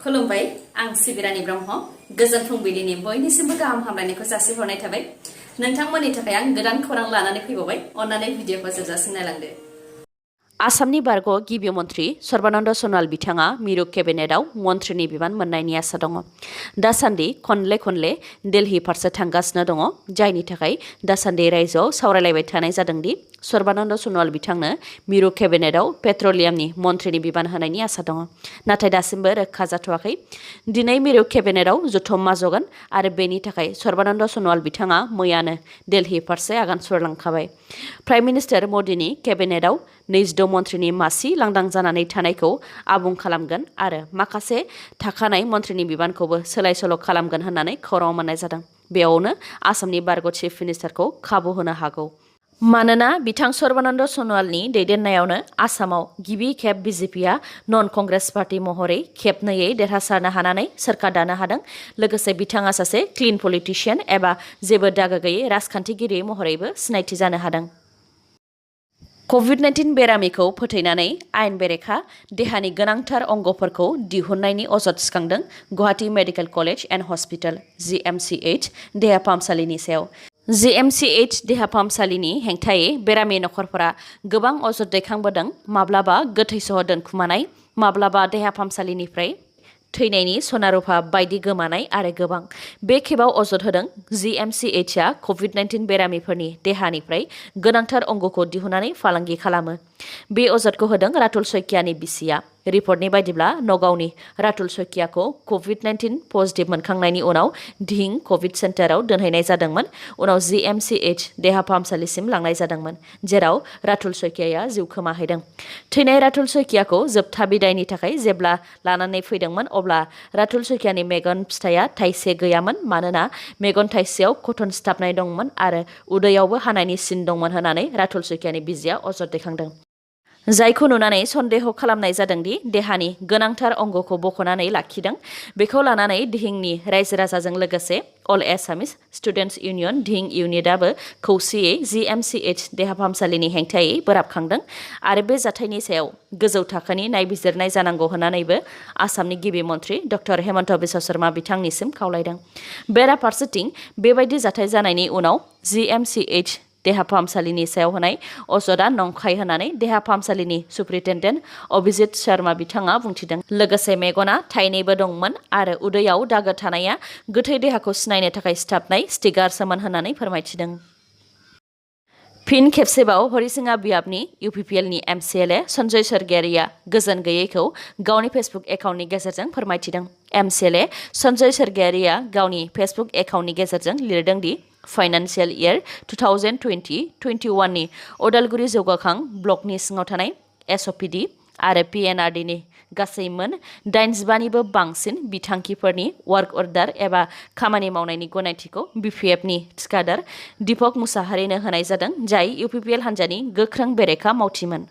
खुलुमबाय आं सिबिरानि ब्रह्म गोजोन फुंबिलिनि बयनिसिमबो गाहाम हामलायनायखौ जासिहरनाय थाबाय। नोंथांमोननि थाखाय आं गोदान खौरां लानानै फैबावबाय। अन्नानै भिडिअखौ जोबजासिम नायलांदो। आसामनि बारग' गिबि मन्थ्रि सर्बानन्द सन'वाल बिथाङा मिरु केबिनेटआव मन्थ्रिनि बिबान मोननायनि आसा दङ। दासान्दि खनले दिल्ली फारसे थांगासिनो दङ, जायनि थाखाय दासान्दि रायजोआव सावरायलायबाय थानाय जादों दि सर्बानन्द सन'वाल बिथांनो मिरु केबिनेटआव पेट्रलियामनि मन्थ्रिनि बिबान होनायनि आसा दङ। नाथाय दासिमबो रोखा जाथ'वाखै। दिनै मिरु केबिनेटआव जथुम मा जगोन आरो बेनि थाखाय सर्बानन्द सन'वाल बिथाङा मैयानो दिल्ली फारसे आगान सुरलांखाबाय। प्राइम मिनिस्टार मदिनि केबिनेटआव 26 मन्थ्रिनि मासि लांदां जानानै थानायखौ आबुं खालामगोन आरो माखासे थाखानाय मन्थ्रिनि बिबानखौबो सोलाय सोल' खालामगोन होननानै खौरां मोननाय जादों। बेयावनो आसामनि बारग' चिफ मिनिस्टारखौ खाबु होनो हागौ। मानोना बिथां सर्बानन्द सन'वालनि दैदेननायावनो आसामाव गिबि खेब बिजेपिआ नन कंग्रेस पार्टी महरै खेबनैयै देरहासारनो हानानै सोरखार दानो हादों। लोगोसे बिथाङा सासे क्लिन पलिटिशियान एबा जेबो दागो गैयै राजखान्थिगिरि महरैबो सिनायथि जानो हादों। कभिड-19 बेरामिखौ फोथैनानै आयेन बेरेखा देहानि गोनांथार अंगफोरखौ दिहुननायनि अजद थिखांदों Guwahati medical college and hospital (GMCH) देहा फाहामसालिनि सायाव। GMCH देहा फाहामसालिनि हेंथायै बेरामि नखरफोरा गोबां अजद दैखांबोदों। माब्लाबा गोथै सह दोनखुमानाय, माब्लाबा देहा फाहामसालिनिफ्राय थैनायनि सना रुफा बायदि गोमानाय आरो गोबां। बे खेबाव अजद होदों GMCHआ कभिड-19 बेरामिफोरनि देहानिफ्राय गोनांथार अंगखौ दिहुननानै फालांगि खालामो। बे अजदखौ होदों रातुल सइकियानि बिसिया। रिपर्टनि बायदिब्ला नगावनि रातुल सइकियाखौ कभिड-19 पजिटिभ मोनखांनायनि उनाव दिहिं कभिड सेन्टाराव दोनहैनाय जादोंमोन। उनाव GMCH देहा फाहामसालिसिम लांनाय जादोंमोन, जेराव रातुल सइकियाया जिउ खोमाहैदों। थैनाय रातुल सइकियाखौ जोबथा बिदायनि थाखाय जेब्ला लानानै फैदोंमोन, अब्ला रातुल सइकियानि मेगन फिथाइया थाइसे गैयामोन, मानोना मेगन थाइसेयाव कटन सिथाबनाय दंमोन आरो उदैयावबो हानायनि सिन दंमोन होननानै रातुल सइकियानि बिसिया अजद दैखांदों। जायखौ नुनानै सन्देह खालामनाय जादों दि देहानि गोनांथार अंगखौ बख'नानै लाखिदों। बेखौ लानानै दिहिंनि रायजो राजाजों लोगोसे अल एसामिस स्टुडेन्टस इउनियन दिहिं इउनिटआबो खौसेयै GMCH देहा फाहामसालिनि हेंथायै बोराबखांदों आरो बे जाथायनि सायाव गोजौ थाखोनि नायबिजिरनाय जानांगौ होननानैबो आसामनि गिबि मन्थ्रि डक्टर हेमन्त बिश्व शर्मा बिथांनिसिम खावलायदों। बेराफारसेथिं बेबायदि जाथाय जानायनि उनाव GMCH देहा फाहामसालिनि सायाव होनाय अजदआ नंखाय होननानै देहा फाहामसालिनि सुप्रिन्टेन्डेन्ट अभिजित शर्मा बिथाङा बुंथिदों। लोगोसे मेगना थाइनैबो दंमोन आरो उदैयाव दागो थानाया गोथै देहाखौ सिनायनो थाखाय सिथाबनाय स्टिकारसोमोन होननानै फोरमायथिदों। फिन खेबसेबाव हरिसिङा बियाबनि UPPLनि MCLA सन्जय सरगियारिया गोजोन गैयैखौ गावनि फेसबुक एकाउन्टनि गेजेरजों फोरमायथिदों। MCLA सन्जय सरगियारिया गावनि फेसबुक एकाउन्टनि गेजेरजों लिरदों दि फाइनान्सियेल इयार 2020-21 नि अदालगुरि जौगाखां ब्लकनि सिङाव थानाय SOPD आरो PNRDनि गासै मोन 85निबो बांसिन बिथांखिफोरनि वार्क अर्डार एबा खामानि मावनायनि गनायथिखौ BPFनि थिखादार दीपक मुसाहारिनो होनाय जादों, जाय UPPL हान्जानि गोख्रों बेरेखा मावथिमोन।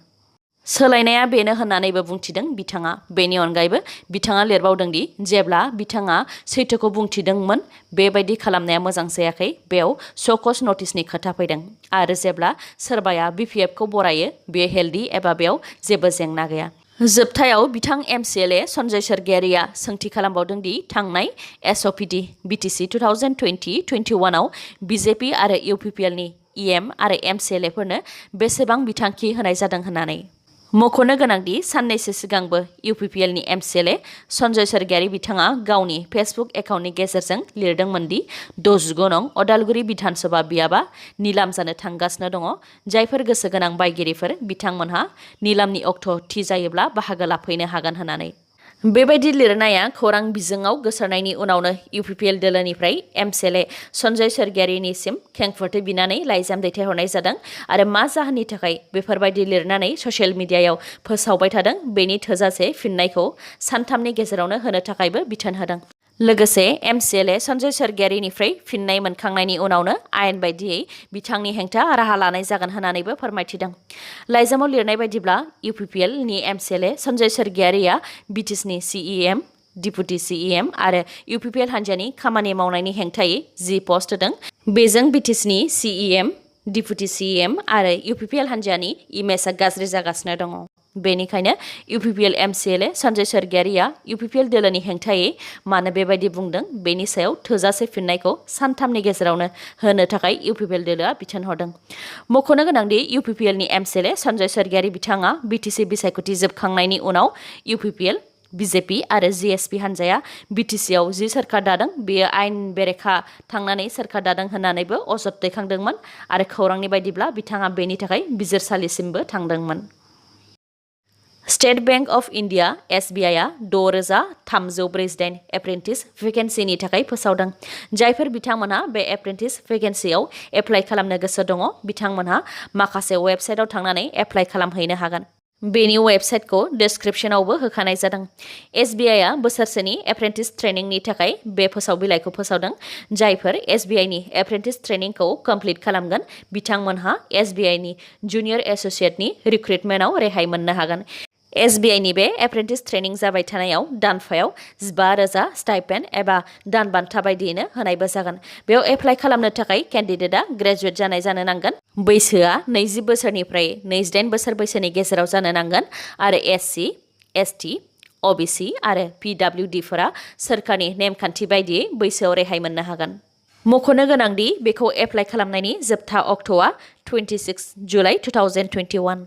सोलायनाया बेनो होननानैबो बुंथिदों बिथाङा। बेनि अनगायैबो बिथाङा लिरबावदों दि जेब्ला बिथाङा सैथोखौ बुंथिदोंमोन, बेबायदि खालामनाया मोजां जायाखै। बेयाव श'कज नटिसनि खोथा फैदों आरो जेब्ला सोरबाया BPFखौ बरायो, बेयो हेल्दी एबा बेयाव जेबो जेंना गैया। जोबथायाव बिथां MCLA सन्जय सरगियारिया सोंथि खालामबावदों दि थांनाय SOPD BTC 2020-21 आव BJP आरो UPPLनि EM आरो MCLAफोरनो बेसेबां बिथांखि होनाय जादों होननानै। मख'नो गोनांदि साननैसो सिगांबो UPPLनि MCLA सन्जय सरगियारि बिथाङा गावनि फेसबुक एकाउन्टनि गेजेरजों लिरदोंमोन दि 69 नं अदालगुरि बिधान सभा बियाबा निलाम जानो थांगासिनो दङ। जायफोर गोसो गोनां बायगिरिफोर बिथांमोनहा निलामनि अक्ट' थि जायोब्ला बाहागो लाफैनो हागोन होननानै। बेबायदि लिरनाया खौरां बिजोङाव गोसारनायनि उनावनो UPPL दोलोनिफ्राय MCLA सन्जय सरगियारिनिसिम खेंफोरथि बिनानै लाइजाम दैथायहरनाय जादों आरो मा जाहोननि थाखाय बेफोरबायदि लिरनानै ससियेल मिडियायाव फोसावबाय थादों, बेनि थोजासे फिननायखौ सानथामनि गेजेरावनो होनो थाखायबो बिथोन होदों। लोगोसे MCLA सन्जय सरगियारिनिफ्राय फिननाय मोनखांनायनि उनावनो आयेन बायदियै बिथांनि हेंथा राहा लानाय जागोन होननानैबो फोरमायथिदों। लाइजामाव लिरनाय बायदिब्ला UPPLनि MCLA सन्जय सरगियारिया BTCनि CEM, डिपुटि CEM आरो UPPL हान्जानि खामानि मावनायनि हेंथायै जि पस्ट होदों, बेजों BTCनि CEM, डिपुटि CEM आरो UPPL हान्जानि इमेजआ गाज्रि जागासिनो दङ। बेनिखायनो UPPL MCLA सन्जय सरगियारिया UPPL दोलोनि हेंथायै मानो बेबायदि बुंदों बेनि सायाव थोजासे फिननायखौ सानथामनि गेजेरावनो होनो थाखाय UPPL दोलोआ बिथोन हरदों। मख'नो गोनांदि UPPLनि MCLA सन्जय सरगियारि बिथाङा BTC बिसायख'थि जोबखांनायनि उनाव UPPL BJP आरो GSP हान्जाया BTCआव जि सोरखार दादों बेयो आयेन बेरेखा थांनानै सोरखार दादों होननानैबो अजद दैखांदोंमोन आरो खौरांनि बायदिब्ला बिथाङा बेनि थाखाय बिजिरसालिसिमबो थांदोंमोन। स्टेट बेंक अफ इन्डिया SBIआ 6,348 एप्रेन्टिस भेकेन्सिनि थाखाय फोसावदों। जायफोर बिथांमोनहा बे एप्रेन्टिस भेकेन्सियाव एप्लाइ खालामनो गोसो दङ बिथांमोनहा माखासे वेबसाइटआव थांनानै एप्लाइ खालामहैनो हागोन। बेनि वेबसाइटखौ डिस्क्रिप्शनावबो होखानाय जादों। SBIआ बोसोरसेनि एप्रेन्टिस ट्रेनिंनि थाखाय बे फोसावबिलाइखौ फोसावदों। जायफोर SBIनि एप्रेन्टिस ट्रेनिंखौ कमप्लिट खालामगोन बिथांमोनहा SBIनि जुनियर एसोसिएटनि रिक्रुटमेन्टआव रेहाय मोननो हागोन। SBIनि बे एप्रेन्टिस ट्रेनिं जाबाय थानायाव दानफायाव 15,000 स्टाइपेन्ड एबा दान बान्था बायदियैनो होनायबो जागोन। बेयाव एप्लाइ खालामनो थाखाय केन्डिडेटआ ग्रेजुवेट जानाय जानो नांगोन। बैसोआ 20 बोसोरनिफ्राय 28 बोसोर बैसोनि गेजेराव जानो नांगोन आरो SC, ST, OBC आरो PWDफोरा सोरखारनि नेमखान्थि बायदियै बैसोआव रेहाय मोननो हागोन। मख'नो गोनांदि बेखौ एप्लाइ खालामनायनि जोबथा अक्ट'आ 26 जुलाइ 2021।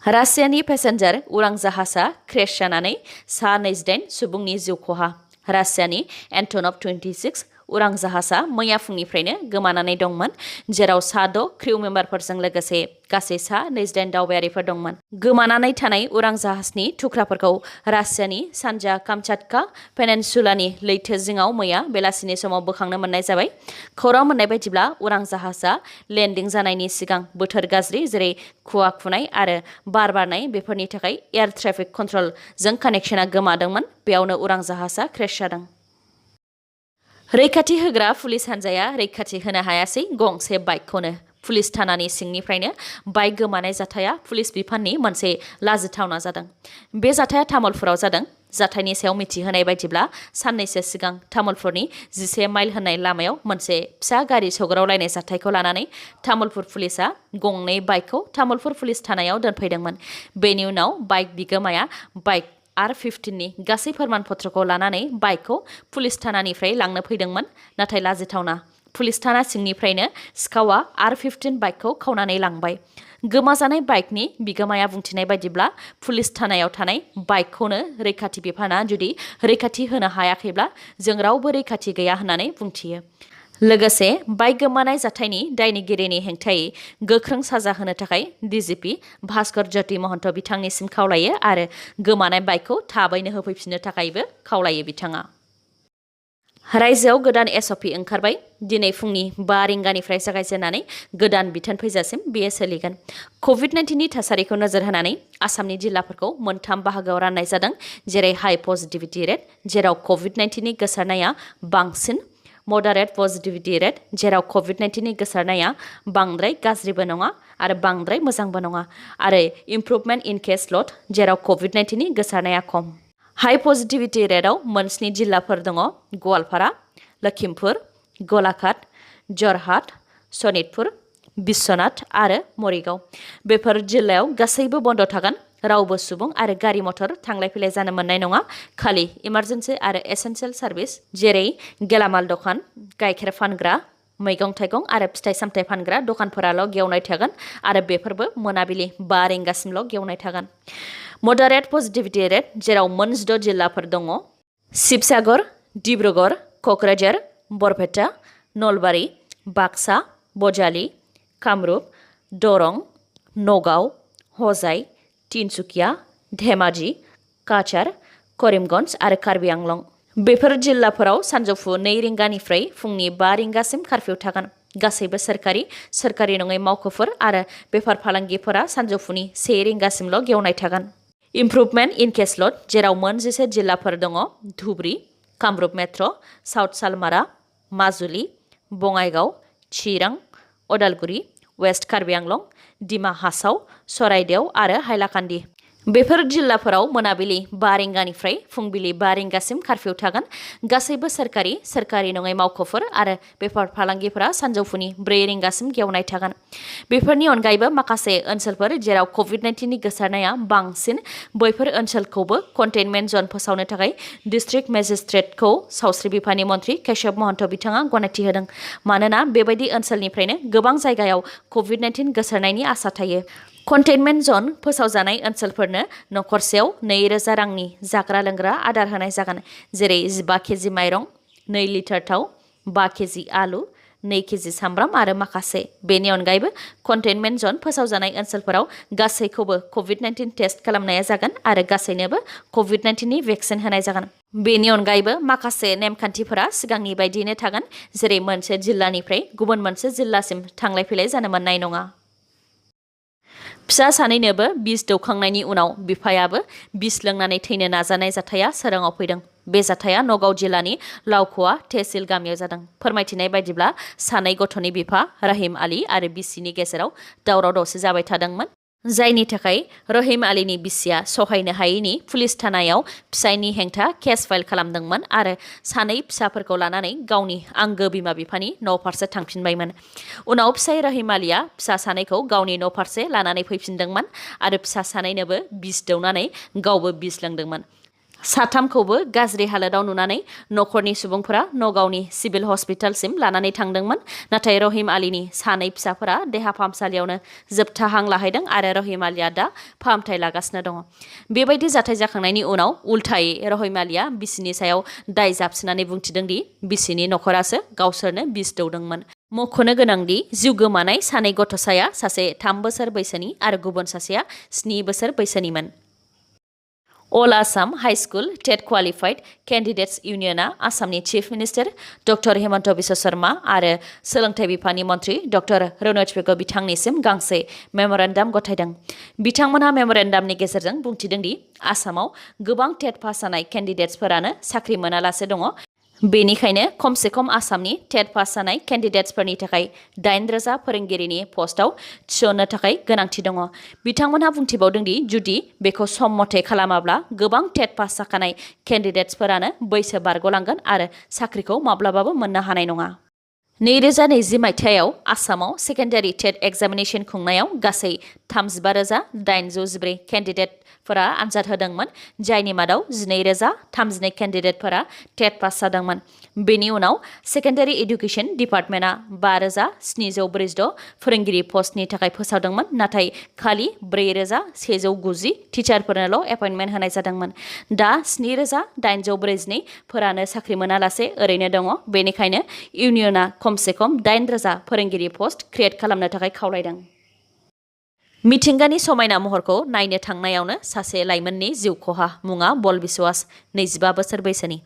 रासियानि पेसेन्जार उरां जाहाजा क्रेश जानानै सा 28 सुबुंनि जिउ खहा। रासियानि एन्टनभ 26 उरां जाहाजा मैया फुंनिफ्रायनो गोमानानै दंमोन, जेराव सा 6 क्रिउ मेम्बारफोरजों लोगोसे गासै सा 28 दावबायारिफोर दंमोन। गोमानानै थानाय उरां जाहाजनि थुख्राफोरखौ रासियानि सानजा कामचाटका पेनिनसुलानि लैथो जिङाव मैया बेलासिनि समाव बोखांनो मोननाय जाबाय। खौरां मोननाय बायदिब्ला उरां जाहाजआ लेन्डिं जानायनि सिगां बोथोर गाज्रि जेरै खुवा खुनाय आरो बार बारनाय बेफोरनि थाखाय एयार ट्रेफिक कन्ट्रलजों कानेक्शना गोमादोंमोन। बेयावनो उरां जाहाजआ क्रेश जादों। रैखाथि होग्रा पुलिस हान्जाया रैखाथि होनो हायासै गंसे बाइकखौनो। पुलिस थानानि सिंनिफ्रायनो बाइक गोमानाय जाथाया पुलिस बिफाननि मोनसे लाजिथावना जादों। बे जाथाया तामुलपुराव जादों। जाथायनि सायाव मिथिहोनाय बायदिब्ला साननैसो सिगां तामुलपुरनि 11 माइल होननाय लामायाव मोनसे फिसा गारि सौग्रावलायनाय जाथायखौ लानानै तामुलपुर पुलिसआ गंनै बाइकखौ तामुलपुर पुलिस थानायाव दोनफैदोंमोन। बेनि उनाव बाइक बिगोमाया बाइक R15नि गासै फोरमान पत्रखौ लानानै बाइकखौ पुलिस थानानिफ्राय लांनो फैदोंमोन। नाथाय लाजिथावना पुलिस थाना सिंनिफ्रायनो सिखावआ R15 बाइकखौ खावनानै लांबाय। गोमाजानाय बाइकनि बिगोमाया बुंथिनाय बायदिब्ला पुलिस थानायाव थानाय बाइकखौनो रैखाथि बिफाना जुदि रैखाथि होनो हायाखैब्ला जों रावबो रैखाथि गैया होननानै बुंथियो। लोगोसे बाइक गोमानाय जाथायनि दायनिगिरिनि हेंथायै गोख्रों साजा होनो थाखाय DGP भास्कर ज्योति महन्त बिथांनिसिम खावलायो आरो गोमानाय बाइकखौ थाबैनो होफैफिननो थाखायबो खावलायो बिथाङा। रायजोआव गोदान SOP ओंखारबाय। दिनै फुंनि 5 रिंगानिफ्राय जागायजेननानै गोदान बिथोन फैजासिम बेयो सोलिगोन। COVID-19नि थासारिखौ नोजोर होनानै आसामनि जिल्लाफोरखौ मोनथाम बाहागोआव राननाय जादों, जेरै हाइ पजिटिभिटि रेट, जेराव COVID-19नि गोसारनाया बांसिन, मडारेट पजिटिभिटि रेट, जेराव COVID-19नि गोसारनाया बांद्राय गाज्रिबो नङा आरो बांद्राय मोजांबो नङा, आरो इमप्रुभमेन्ट इन केस लड, जेराव COVID-19नि गोसारनाया खम। हाइ पजिटिभिटि रेटआव मोन7 जिल्लाफोर दङ: गवालपारा, लखिमपुर, गलाघाट, जरहाट, सनितपुर, बिश्वनाथ आरो मरिगाव। बेफोर जिल्लायाव गासैबो बन्द थागोन। रावबो सुबुं आरो गारि मटर थांलाय फैलाय जानो मोननाय नङा। खालि इमार्जेन्सि आरो एसेन्शियेल सार्भिस जेरै गेलामाल दखान, गाइखेर फानग्रा, मैगं थाइगं आरो फिथाइ सामथाइ फानग्रा दखानफोराल' गेवनाय थागोन आरो बेफोरबो मोनाबिलि 5 रिंगासिमल' गेवनाय थागोन। मडारेट पजिटिभिटि रेट, जेराव मोन6 जिल्लाफोर दङ: शिबसागर, डिब्रुगड़, क'क्राझार, बरपेटा, नलबारि, बाक्सा, बजालि, कामरुप, दरं, नगाव, हजाइ, तिनसुकिया, धेमाजि, काछार, करिमगन्ज आरो कार्बि आंलं। बेफोर जिल्लाफोराव सानजौफु 2 रिंगानिफ्राय फुंनि 5 रिंगासिम कारफिउ थागोन। गासैबो सोरखारि नङै मावख'फोर आरो बेफार फालांगिफोरा सानजौफुनि 1 रिंगासिमल' गेवनाय थागोन। इमप्रुभमेन्ट इन केस लड, जेराव मोन11 जिल्लाफोर दङ: धुबरी, कामरुप मेट्र', साउथ सालमारा, माजुलि, बङाइगाव, चिरां, अदालगुरि, वेस्ट कार्बि आंलं, डिमा हासाव, चराइदेव आरो हाइलाकान्दि। बेफोर जिल्लाफोराव मोनाबिलि 5 रिंगानिफ्राय फुंबिलि 5 रिंगासिम कार्फिउ थागोन। गासैबो सोरखारि नङै मावख'फोर आरो बेफार फालांगिफोरा सानजौफुनि 4 रिंगासिम गेवनाय थागोन। बेफोरनि अनगायैबो माखासे ओनसोलफोर जेराव कभिड-19 नि गोसारनाया बांसिन बैफोर ओनसोलखौबो कन्टेनमेन्ट जन फोसावनो थाखाय डिस्ट्रिक्ट मेजिस्ट्रेटखौ सावस्रि बिफाननि मन्थ्रि केशव महन्त बिथाङा गनायथि होदों। मानोना बेबायदि ओनसोलनिफ्रायनो गोबां जायगायाव कभिड-19 गोसारनायनि आसा थायो। कन्टेनमेन्ट जन फोसावजानाय ओनसोलफोरनो नखरसेयाव 2000 रांनि जाग्रा लोंग्रा आदार होनाय जागोन। जेरै 15 केजि माइरं, 2 लिटार थाव, 5 केजि आलु, 2 केजि सामब्राम आरो माखासे। बेनि अनगायैबो कन्टेनमेन्ट जन फोसावजानाय ओनसोलफोराव गासैखौबो कभिड-19 टेस्ट खालामनाया जागोन आरो गासैनोबो कभिड-19 नि भेक्सिन होनाय जागोन। बेनि अनगायैबो माखासे नेमखान्थिफोरा सिगांनि बायदियैनो थागोन। जेरै मोनसे जिल्लानिफ्राय गुबुन मोनसे जिल्लासिम थांलाय फैलाय जानो मोननाय नङा। फिसा सानैनोबो बिस दौखांनायनि उनाव बिफायाबो बिस लोंनानै थैनो नाजानाय जाथाया सोराङाव फैदों। बे जाथाया नगाव जिल्लानि लावख'वा तहसिल गामियाव जादों। फोरमायथिनाय बायदिब्ला सानै गथ'नि बिफा रहिम आली आरो बिसिनि गेजेराव दावराव दावसि जाबाय थादोंमोन। जायनि थाखाय रहिम आलीनि बिसिया सहायनो हायैनि पुलिस थानायाव फिसायनि हेंथा केस फाइल खालामदोंमोन आरो सानै फिसाफोरखौ लानानै गावनि आंगो बिमा बिफानि न' फारसे थांफिनबायमोन। उनाव फिसाय रहिम आलीया फिसा सानैखौ गावनि न' फारसे लानानै फैफिनदोंमोन आरो फिसा सानैनोबो बिस दौनानै गावबो बिस लोंदोंमोन। साथामखौबो गाज्रि हालोदाव नुनानै नखरनि सुबुंफोरा नगावनि सिभिल हस्पिटालसिम लानानै थांदोंमोन। नाथाय रहिम आलीनि सानै फिसाफोरा देहा फाहामसालियावनो जोबथा हां लाहैदों आरो रहिम आलीया दा फाहामथाय लागासिनो दङ। बेबायदि जाथाय जाखांनायनि उनाव उल्थायै रहिम आलीया बिसिनि सायाव दाय जाबसिनानै बुंथिदों दि बिसिनि नखरासो गावसोरनो बिस दौदोंमोन। मख'नो गोनांदि जिउ गोमानाय सानै गथ'साया सासे 3 बोसोर बैसोनि आरो गुबुन सासेया 7 बोसोर बैसोनिमोन। अल आसाम हाई स्कुल टेट क्वालिफाइड केन्डिडेट्स इउनियनआ आसामनि chief minister doctor Himanta Biswa Sharma आरो सोलोंथाइ बिफाननि मन्थ्रि डक्टर रनज पेगु बिथांनिसिम गांसे मेम'रेन्डाम गथायदों। बिथांमोनहा मेम'रेन्डामनि गेजेरजों बुंथिदों दि आसामाव गोबां टेट पास जानाय केन्डिडेट्सफोरानो साख्रि मोनालासे दङ। बेनिखायनो खमसे खम आसामनि टेट पास जानाय केन्डिडेट्सफोरनि थाखाय 8000 फोरोंगिरिनि पस्टआव थिसननो थाखाय गोनांथि दङ। बिथांमोनहा बुंथिबावदों दि जुदि बेखौ सम मथे खालामाब्ला गोबां टेट पास जाखानाय केन्डिडेट्सफोरानो बैसो बारग'लांगोन आरो साख्रिखौ माब्लाबाबो मोननो हानाय नङा। 2020 मायथाइयाव आसामाव सेकेन्डारि टेट एग्जामिनेशन खुंनायाव गासै 35,814 केन्डिडेटफोरा आनजाद होदोंमोन। जायनि मादाव 12,032 केन्डिडेटफोरा टेट पास जादोंमोन। बेनि उनाव सेकेन्डारि एडुकेशन डिपार्टमेन्टआ 5,746 फोरोंगिरि पस्टनि थाखाय फोसावदोंमोन। नाथाय खालि 4,190 टिचारफोरनोल' एपइन्टमेन्ट होनाय जादोंमोन। दा 7,842 फोरानो साख्रि मोनालासे ओरैनो दङ। बेनिखायनो इउनियनआ खमसे खम 8,000 फोरोंगिरि पस्ट क्रिएट खालामनो थाखाय खावलायदों। मिथिंगानि समायना महरखौ नायनो थांनायावनो सासे लाइमोननि जिउ खहा। मुङा बल बिस्वास, 25 बोसोर बैसोनि।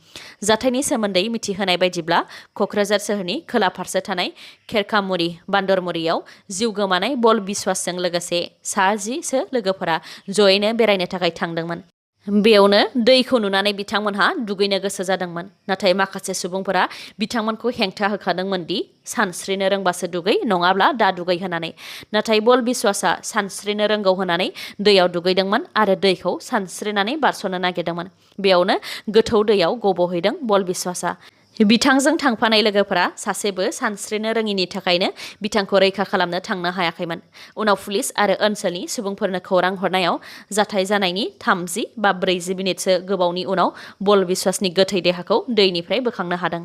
जाथायनि सोमोन्दै मिथिहोनाय बायदिब्ला क'क्राझार सोहोरनि खोला फारसे थानाय खेरखामुरि बान्दरमुरियाव जिउ गोमानाय बल बिस्वासजों लोगोसे 10 लोगोफोरा जयैनो बेरायनो थाखाय थांदोंमोन। बेयावनो दैखौ नुनानै बिथांमोनहा दुगैनो गोसो जादोंमोन। नाथाय माखासे सुबुंफोरा बिथांमोनखौ हेंथा होखादोंमोन दि सानस्रिनो रोंबासो दुगै, नङाब्ला दा दुगै होननानै। नाथाय बल बिस्वासआ सानस्रिनो रोंगौ होननानै दैयाव दुगैदोंमोन आरो दैखौ सानस्रिनानै बारस'नो नागिरदोंमोन। बेयावनो गोथौ दैयाव गब'हैदों बल बिस्वासआ। बिथांजों थांफानाय लोगोफोरा सासेबो सानस्रिनो रोङिनि थाखायनो बिथांखौ रैखा खालामनो थांनो हायाखैमोन। उनाव पुलिस आरो ओनसोलनि सुबुंफोरनो खौरां हरनायाव जाथाय जानायनि 30 बा 40 मिनिटसो गोबावनि उनाव बल बिस्वासनि गोथै देहाखौ दैनिफ्राय बोखांनो हादों।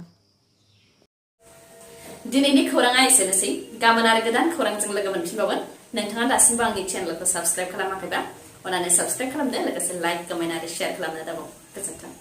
दिनैनि खौराङा एसेनोसै। गाबोन आरो गोदान खौरांजों लोगो मोनफिनबावगोन। नोंथाङा दासिमबो आंनि चेनेलखौ साबस्क्राइब खालामाखैबा अन्नानै साबस्क्राइब खालामदो, लोगोसे लाइक, कमेन्ट आरो शेयार खालामनो दाबाव। गोजोन्थों।